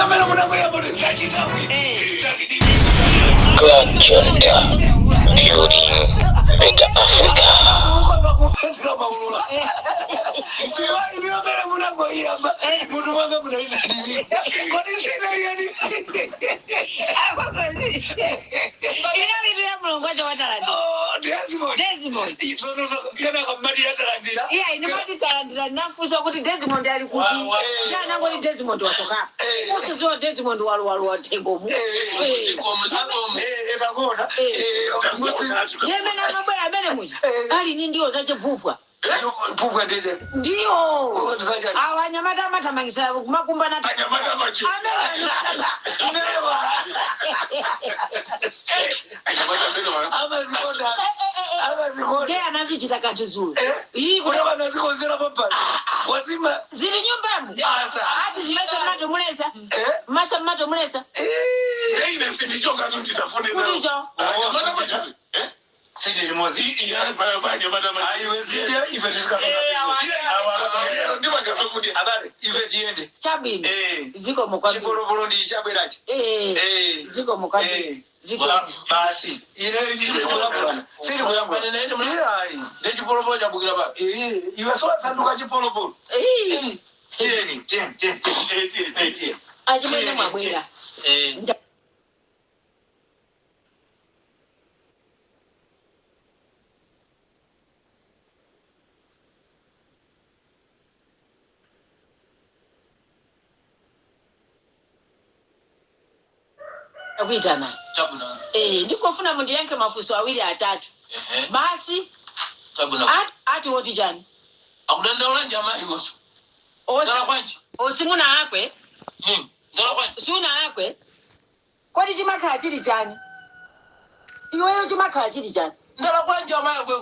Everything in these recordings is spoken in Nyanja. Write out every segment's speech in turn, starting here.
Amene munabwera kuti sachitawi. Club Junta, building better Africa. Ukhoza maulula. Inu amene munangoyamba mutu mwanga munaita dini. Kodi sinaliyani? Inalitu ya mulungu wacho watalandira. Oh, Desmond. Desmond. Isono kana kamati yatalandira. Iya, ine mati talandira, nafunsa kuti Desmond ali kuti. Wa, wa. Nanangoti Desmond wachoka. Usiziwa Desmond waluwaluwa thengomu. Takona. Ndemene amabwera amene muja ali ni ndiwo zachiphupwa. Pupwa ndize. Ndiwo. Zachani. Awa anyamata amathamangisa kumakumbana. Anyamata machi. Newa. Anyamata mbele wa. Amazikonda. Amazikonda. Ndiye anazichita kanthu zulo. Iyi Kuna vanazikonzera pambali. Wazima. Zili nyumbamo. Asa. Ati zimasa mmato mulesa. Eh? Masa mmato mulesa. Eh. Ine sindichoka tu nditafune nawo. Kuticho. Anyamata machi. Eh? Sidi limozi. Iya, pa anyamata machi. Aiwe zidi ife tisikapanga. Awa, ndimakazokuti. Abale ife tiyende. Chabwino. Eh. Zikomo kwambiri. Chipolopolo ndi chabwerachi. Eh. Eh. Zikomo kwambiri. Eh. Zikomo. Basi. Ine sindikuyambulana. Sindikuyambulana. Iyayi. Ndechipolopolo chabukira pa. Eh, iwe sowasanduka chipolopolo. Eh. Eh. Tiyeni, tiyeni, tiyeni, tiyeni, tiyeni, tiyeni. Achimwene mwabwera. Eh. Kuitana. Chabwino. Eh, ndikofuna mundiyankhe mafunso awiri atatu. Ehe. Basi Chabwino. ati woti chani? Akudandaula nje amayi wonso. Nzala kwanji. Osimuna akwe, Nzala kwanji. siuna akwe. Kodi chimakhala chili chani? Iweyo chimakhala chili chani? Nzala kwanji amayi kwe.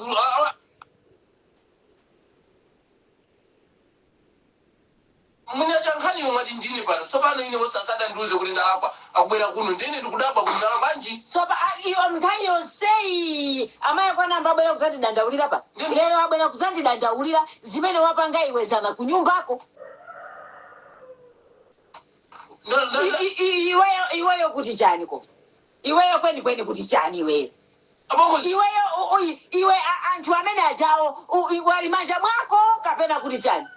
Munyata nkhani yomwe ati ndine pano. Tsopano ine wosasada ndiuze kuti ndalakwa. Akubwera kuno ndine ndikudabwa kuti ndalakwa kwanji. So pa iwo nthawi yonseyi amayi kwanamba abwera kuzandidandaulira pa. Lero abwera kuzandidandaulira zimene wapanga iwe zana kunyumbako. Iweyo iweyo kuti chani ko? Iweyo kweni kweni kuti chani iweyo? Apongozi. Iweyo iwe anthu amene ajawo wali manja mwako kapena kuti chani?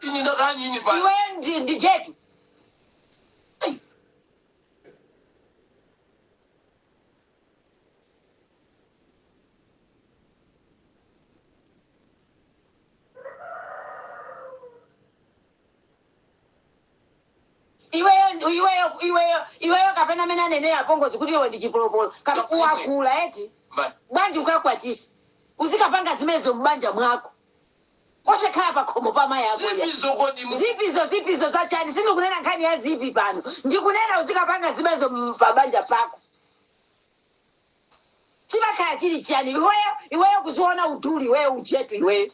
Ine ndatani ine pano. Iweyo ndi jetu. Iweyo iweyo iweyo iweyo kapena amene anenera apongozi kuti iwe ndi chipolopolo kapena uwakula eti. Mbali. Bwanji ukakwatisa uzikapanga zimenezo m'banja mwako osekhala pakhomo pa mayi ako ya. Zipizo kodi mu. Zipizo zipizo zachani? Sindikunena nkhani ya zipi pano, ndikunena uzikapanga zimenezo pabanja pako. Chimakhala chili chani? Iweyo iweyo kuziona uduli iweyo uchetu iweyo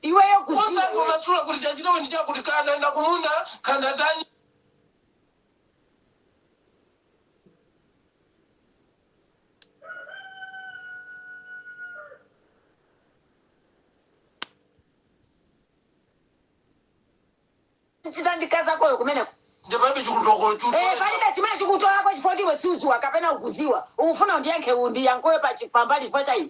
iweyo kuziwa Osati masula kuti chachitawo ndi chakuti kana ndakumunda kana tani. Chitandikazakoyo kumeneko. Ndipalibe chikutokolo chuto. Eh, palibe chimene chikutolako chifukwa iwe suziwa kapena ukuziwa. Ufuna undiyankhe undiyankhule pa pambali chifukwa cha iwe.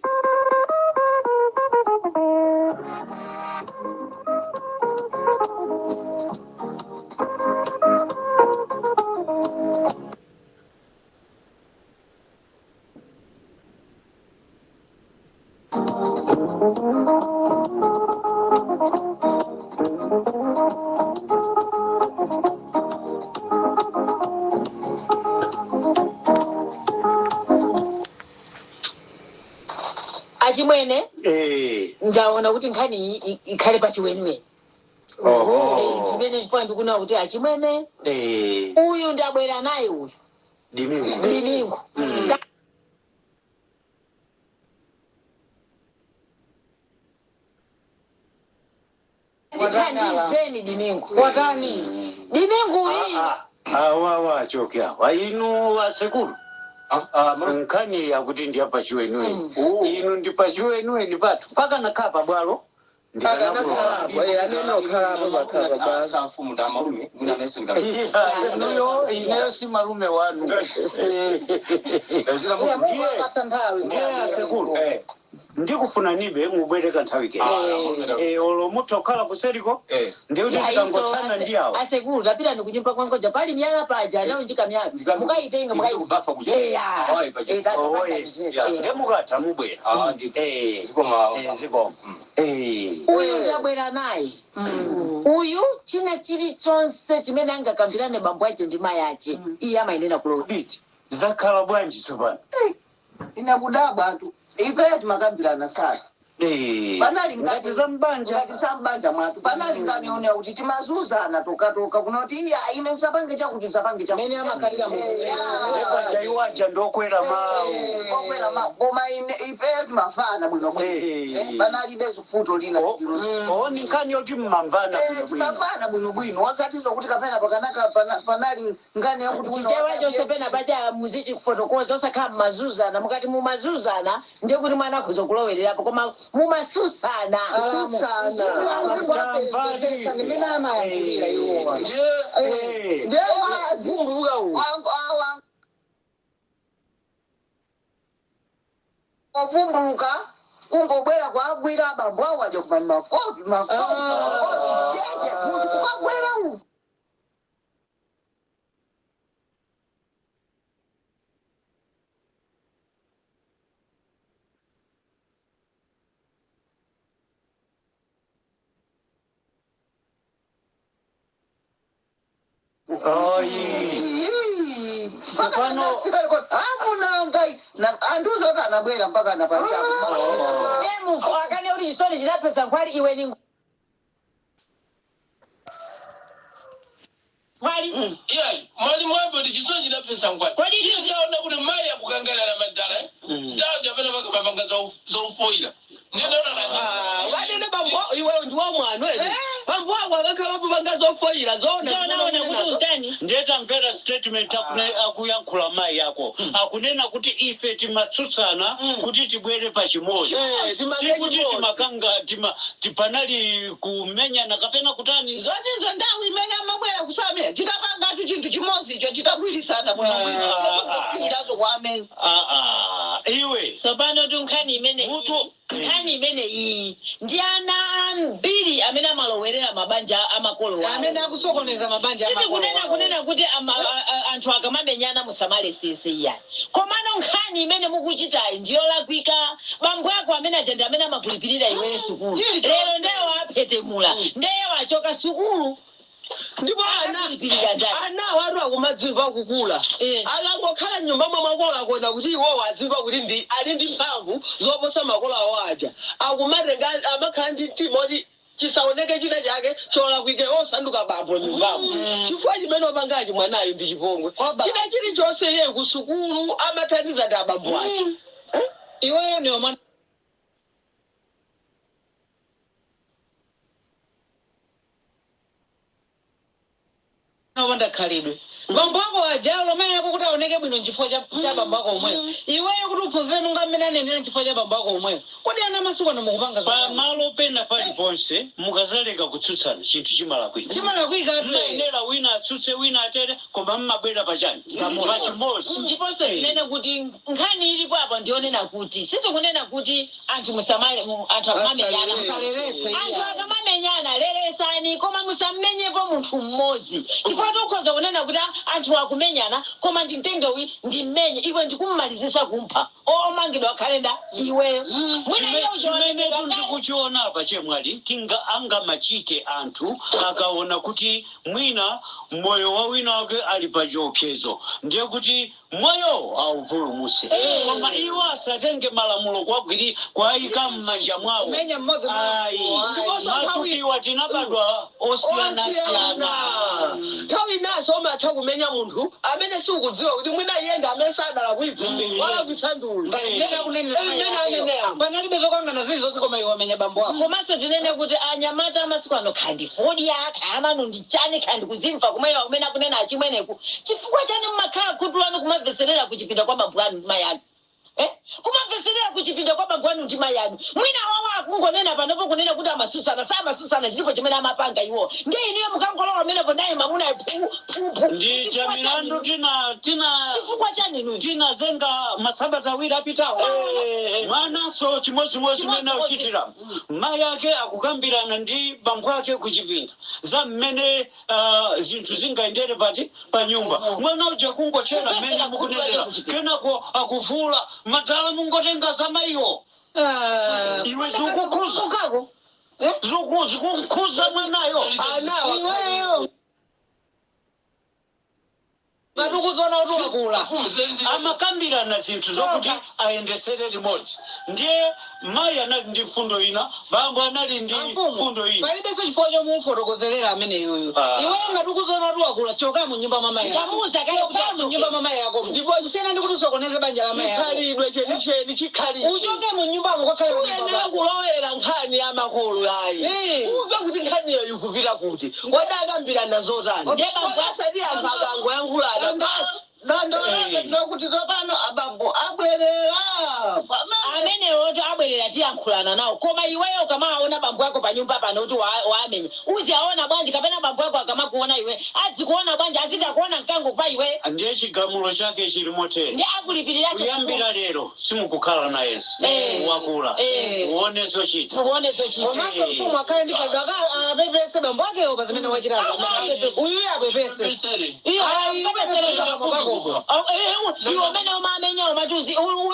Achimwene, Eh. ndaona kuti nkhani iyi ikhale pachiweniweni. Oho. Eh, chimene chifukwa ndikuona kuti achimwene Eh. uyu ndabwera naye uyu Dimingu. Dimingu. Ndithandizeni Dimingu. Watani? Dimingu iyi. Awawa achoke awa inu asekuru nkhani yakuti ndiyapachiweniweni inu ndipachiweniweni pathu pakanakhala pabwalo Akanakhalapo, anene okhalapo pakhala baba. Safumu nda malume mwina nayenso Inuyo, ineyo si malume wanu. Uyamupatsa nthawi. Ndiye asekulu, ndikufuna nibe mubwereka nthawi kene. Olo mutokhala kuseriko, ndikuti tikangothana ndi awo. Asekulu, tapita ndikunyumba kwangoja pali miyala paja anaunjika miyala, mukaitenga. Kubafa kuja. Oh, yes. Ndiye mukatha mubwera. Zikomo. Uyu ndabwera naye uyu, china chilichonse chimene angakambirane bambo ache ndi mayi ache, iye amayenera kulowa. Biti zakhala bwanji tsopano? Ine kudabwa anthu ife timakambirana sana. Panali Ngati za mbanja. Ngati za mbanja mwathu panali ngani yonera kuti timazuzana tokatoka kunoti iya, ine usapange chakuti, usapange chakuti. Mene amakhalira mu- Paja iwaja ndokwera mawu. Okwera mawu, koma ine ife timafana bwino bwino. Panalibe zifuto lina lililonse. Oh, ni nkhani yoti mmamvana bwino bwino. Timafana bwinobwino, osatizo kuti kapena pakanaka panali ngani yakuti wina Chichewa wakati- chonse pena pacha muzichifotokoza, osakhala mmazuzana. Mukati mumazuzana ndiye kuti mwana akhoza kulowererapo, koma mumasusana. Ndimene amayankhulira iwowa. Ndiye Vumbuluka uwu. Wavumbuluka kungobwera kwagwira abambo awo aja kumani makofi makofi makofi cheche munthu kukagwera uku. Ayi. Stefano amunanga anduzoti anabwera mpaka anapachapo. Emufu akane kuti chisoni chinapeza nkhwali, iwe ni nkhwali. Iyayi, mwalimu wambe kuti chisoni chinapesa nkhwali. Kodi Iye ndaona kuti mayi akukangalala madala ndawo japena pakamapanga zaufoira. Wanene bambo, iwe ndiwo mwana ere bambo ako akakhalapo pangazofoyira zona. Zonaona kuti utani. Ndiye tamvera statement akuyankhula mayi ako, akunena kuti ife timatsutsana kuti tibwere pachimodzi, Timange sikuti chimodzi. timakanga tipanali kumenyana kapena kutani. Zonizo ndawu imene amabwera kusamira titapangatu chinthu chimodzicho titagwirisana bwinobwino kwa amene. Ah, ah, iwe. Tsopano tu nkhani imene Mutu. Nkhani imene iyi ndi ana ambiri amene amalowerera mabanja amakolo awo. Amene akusokoneza mabanja Sitikunena amakolo. kunena kuti anthu akamamenyana musamale sisi iya, komano nkhani imene mukuchitayi ndiyolakwika. Bambo ako amene aja ndi amene amakulipirira iweyo sukulu. Lero ndeyo aphetemula, ndeyo achoka sukulu. Ndipo ana Akulipirira ndani? Ana watu akumadzimva kukula. Akangokhala mnyumba mwa makolo akuona kuti iwowo azimva kuti ndi ali ndi mphamvu zoposa makolo awo aja, akumatenga amakhala ndi mtima oti chisaoneke china chake cholakwike osanduka bambo nyumbamo, chifukwa chimene wapangachi mwanayo ndi chipongwe. China chilichonse iye kusukulu amathandiza ndi abambo aja. Iweyo ndiwe mwana wopanda khalidwe. Bambo ako aja lomwe ako kuti aoneke bwino nchifukwa cha bambo ako omweyo. Iweyo kuti uphunzire monga mmene anenera nchifukwa cha bambo ako omweyo. Kodi ana masiku ano mukupanga zotani? Pamalo pena paliponse mukazaleka kutsutsana, chinthu chimalakwika. Chimalakwika. Mmayenera wina atsutse wina atere, koma mmabwera pachani? Pachimodzi. Ndiponso tinene kuti nkhani ilipo apo ndionena kuti sitikunena kuti anthu musamale anthu akamamenyana. Musaleretse. Anthu akamamenyana leresani, koma musammenyepo munthu mmodzi, chifukwa tikhoza kunena kuti ah, anthu akumenyana koma ndimtenge uyu ndimmenye, iwe ndikummalizisa kumpha, omangidwa akhalenda iweyo. Mwina iye uja Chimenetu walembedwa kale. ndikuchiona apa, chemwali, tinga angamachite anthu akaona kuti mwina moyo wa wina wake ali pa chiopsezo, ndiye kuti moyo aupulumutse, koma iwo asatenge malamulo kwagwiri kwayika m'manja mwawo. Kumenya mmodzi. Ayi. Ndiponso nthawi Matupiwa tinabadwa osiyanasiyana. Nthawi inaso umatha kumenya munthu amene sikudziwa kuti mwina iye ndi amene sadalakwitsa, walakwitsa ndulu. Mmene akunenera. Mmene anenera. Panalibe zokangana zilizonse, koma iwe wamenya bambo ako. Komanso tinene kuti anyamata amasiku ano khandi fodya khamano ndi chani khandi kuzimva kumweyo kumene akunena achimweneku, chifukwa chani mmakhala khutu lanu kumamveserera kuchipinda kwa bambo anu mayi anu? Eh? Kumamveserera kuchipinda kwa bambo anu ndi mayi anu. Mwina wawo akungonena panopo kunena kuti amasusana, samasusana, chilipo chimene amapanga iwo. Ndiye inuyo mukangolowa amenepo naye mamuna phu phu phu. Ndi Chifukwa chamilandu chani? tina tina Chifukwa chani inuyo? tinazenga masabata awiri apitawo, mwananso chimodzimodzi mmene Chimodzimodzi. akuchitira mayi ake akukambirana ndi bambo ake kuchipinda za mmene zinthu zingayendere pati pa nyumba. Mwana uja kungochera mmene Kupesera mukunenera, kuchipinda. kenako akuvula madala, mungotenga za mayiwo. Iwe zikukhuza Ukako zikunkhuza mwanayo. Anawa. Iweyo ngati ukuzoona kuti wakula. Mfumu zezi. Amakambirana zinthu zokuti ayendesere limodzi, ndiye mayi anali ndi mfundo ina, bambo anali ndi mfundo ina. Palibenso chifukwa chomufotokozerera ameneyoyo. Ah. Iweyo ngati ukuzoona kuti wakula, choka mu nyumba mama yako. Tamuuza kale kuti Choka mu achoke. nyumba mama yako, Ndipo kusiyana ndi kuti usokoneze banja la mayi yako. Chikhalidwe chenicheni, chikhalidwe. Uchoke mu nyumbamo kwakhale Suyenera kulowera nkhani ya makolo ayi. Eh. Umve kuti nkhaniyo ikupita kuti, wadakambirana zotani. Ndiye bambo- Asati anthu akangoyankhulana basi. Dandolake ndokuti tsopano abambo abwerera pamene Amenewo kuti abwerera tiyankhulana nawo, koma iweyo ukamaona bambo ako panyumba pano kuti waamenya, uziaona bwanji? Kapena bambo ako akamakuona iwe adzikuona bwanji? Azidzakuona mkango pa iwe? Ndiye chigamulo chake chili motere. Ndi akulipiriranso. Kuyambira lero simukukhala nayenso. Wakula. Uone zochita. Uone zochita. Komanso mfumu akhale ndi khalidwe, apepese bambo akewo pa zimene wachitazo. Uyuyo apepese. Pesere. Iyo, Ayi, apepesere. Bambo. Oh, iwe umene umamenya umati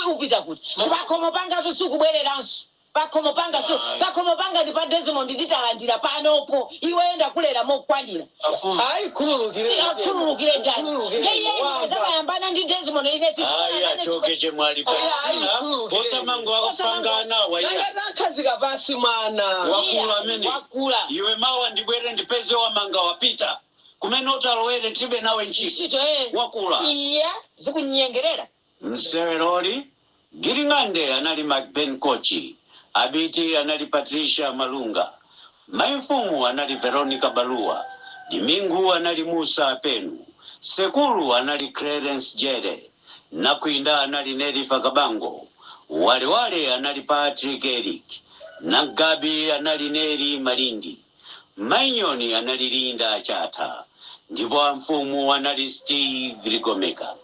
upita kuti pakhomo panga sikubwereranso, pakhomo panga su pakhomo panga ndi pa Desmond titalandira panopo. Iwe ndakulera mokwanira. Afumu. Ayi, khululukire. Akhululukire ndani? Ngeyeamayambana ndi Desmond, ine Ayi, achoke chemwali. Ayi, khululukire. Osamango akupanga anawa iya. Nangati pasi mwana. Wakula amene. Wakula. Iwe mawa ndibwere ndipeze wamanga wapita kumene utalowere, tibe nawe ntchito. Ntchito eh. Wakula. Iya, zikunyengerera. Mseweroli Giring'ande anali Macben Kochi, Abiti anali Patricia Malunga, Maimfumu anali Veronica Balua, Dimingu anali Musa Apenu, Sekulu anali Clarence Jere, Nakwinda anali Nerifa Kabango, Walewale anali Patrick Eric, Nagabi anali Neri Malindi, Mainyoni anali Linda Chata, ndipo amfumu anali Steve Ligomeka.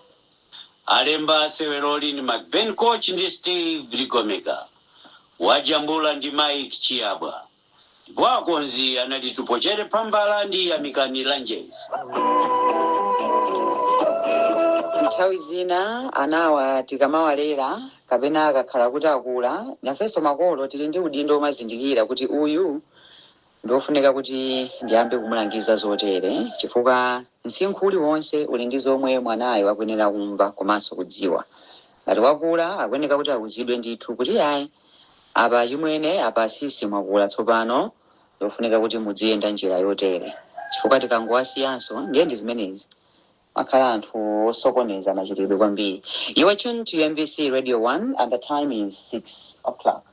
Alemba seweroli ni Macben Coach ndi Steve Ligomeka, wajambula ndi Mike Chiabwa, ndipo akonzi anali Tupochere Phambala ndi Amikani Langes. Nthawi zina anawa tikamawalera kapena akakhala kuti akula, nafenso makolo tili ndi udindo omazindikira kuti uyu ndiofunika kuti ndiyambe kumulangiza zotere, chifukwa msinkhu uliwonse uli ndi zomwe mwanayo akuyenera kumva komanso kudziwa. Ngati wakula akuyeneka kuti awuzidwe ndithu kuti ayi, apa chimwene, apa sisi, mwakula tsopano, ndiofunika kuti muziyenda njira yotere, chifukwa tikangowasiyanso ndiye ndi zimenezi, makhala anthu osokoneza machitidwe kwambiri. You are tuned to MBC Radio 1 and the time is 6 o'clock.